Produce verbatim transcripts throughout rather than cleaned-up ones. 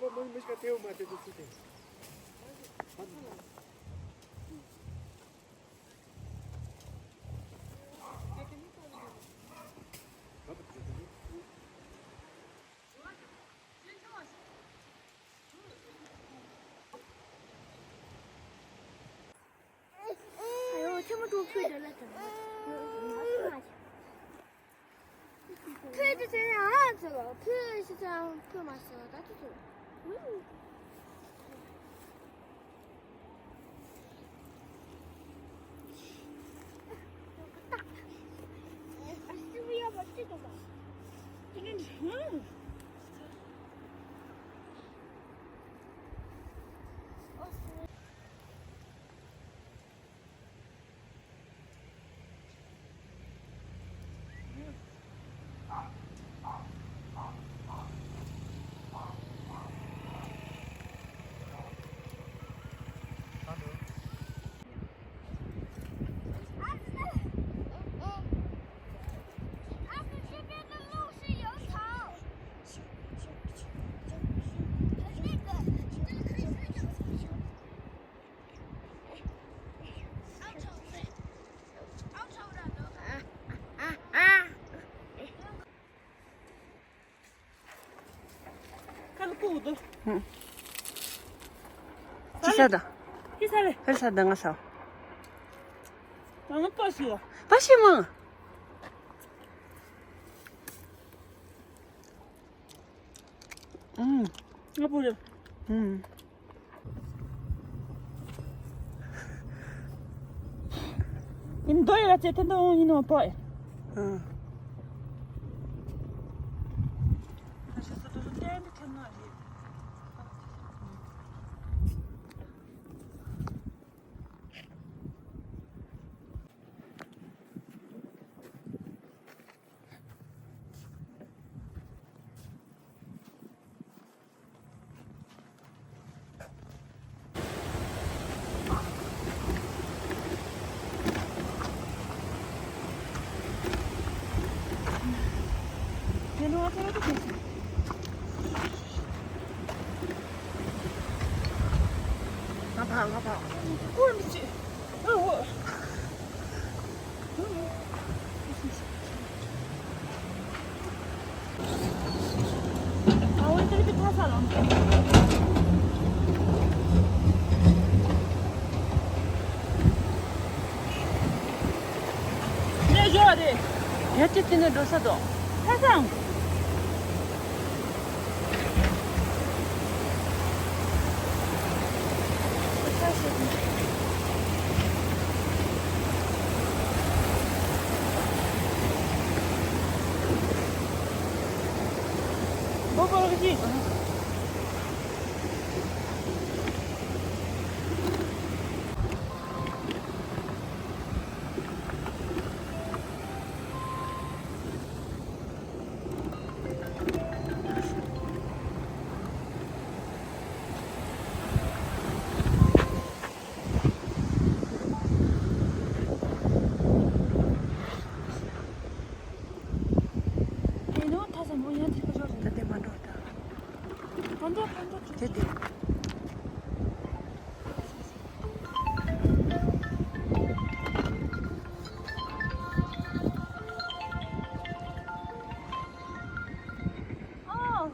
ཨ་ཡོ། ཆེན་མོ་ཏོ་ཕུད་དེ་ལ་དང་། ཕུད་དེ་ཟེར་ཡང་ཨ་ཙི་ལོ། ཕུད་ཞིག་ཙང་ཕུད་མ་ཟེར་ད་ཅི་ཚོ། ཅི་ས་ད། ཧི་ས་ལེ། ཧི་ས་ད་ང་ས། ང་པ་ཤི་བ། པ་ཤི་མ། ཨུམ། ང་པུ་རེ། ཨུམ། ཨིན་དོ་ཡ་ཅེ་ཏེ་དོ་ཨིན་ནོ་པོ་ཨེ། ཨུམ། ང་ཕ་ང་ཕ། ཀུན་གྱི། ཨོ། ཡ་ཅི་ཅི་ནས་འགྲོ་ས་དོ། ཁ་སང་། དེ་ནོ་ཐ་ས་མོ་ཡང་དེ་ཁ་ཤོར་རེད། ད་དེ་མ་འགྲོ་ད། ཕན་ཐོགས་ཕན་ཐོགས་དེ་དེ། ཨོ།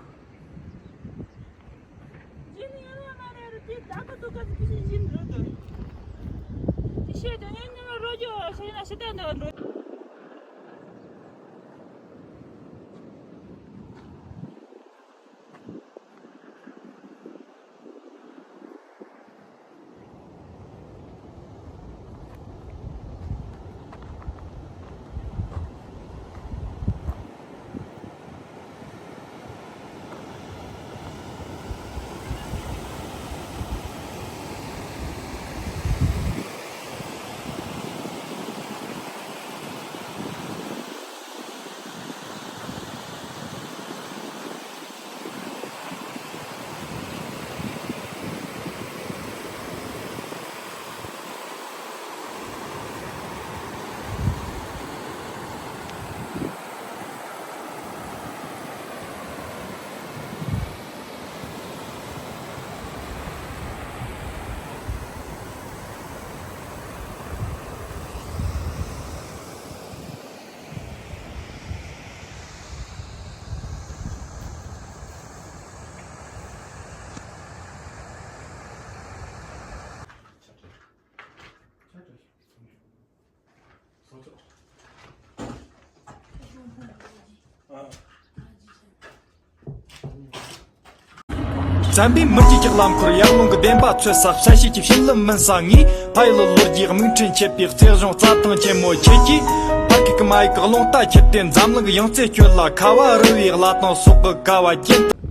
བཙན་པོའི་མི་རྒྱུད་ཀྱི་རླངས་འཁོར་ཡར་ཀླུང་གི་བདེན་པ་འཚོལ་ས་གསལ་བྱེད་ཀྱི་བྱིན་རླབས་མུན་ས་ངས། ཕ་ཡུལ་ལོ་རྒྱུས་དམིགས་འཕྲུལ་མཆེད་པའི་རྩེ་གཞུང་རྩྭ་ཐང་ཆེན་མོ་ཁྱེད་ཀྱིས། བར་སྐབས་ཀྱི་མ་ཡིག་གི་རླུང་རྟ་ཁྱེར་ཏེ་འཛམ་གླིང་གི་ཡང་རྩེ་སྐྱོད་ལ་ཁ་བ་རུ་བའི་བླ་བྲང་སོག་གི་ཀ་བ་གྱེན་དུ།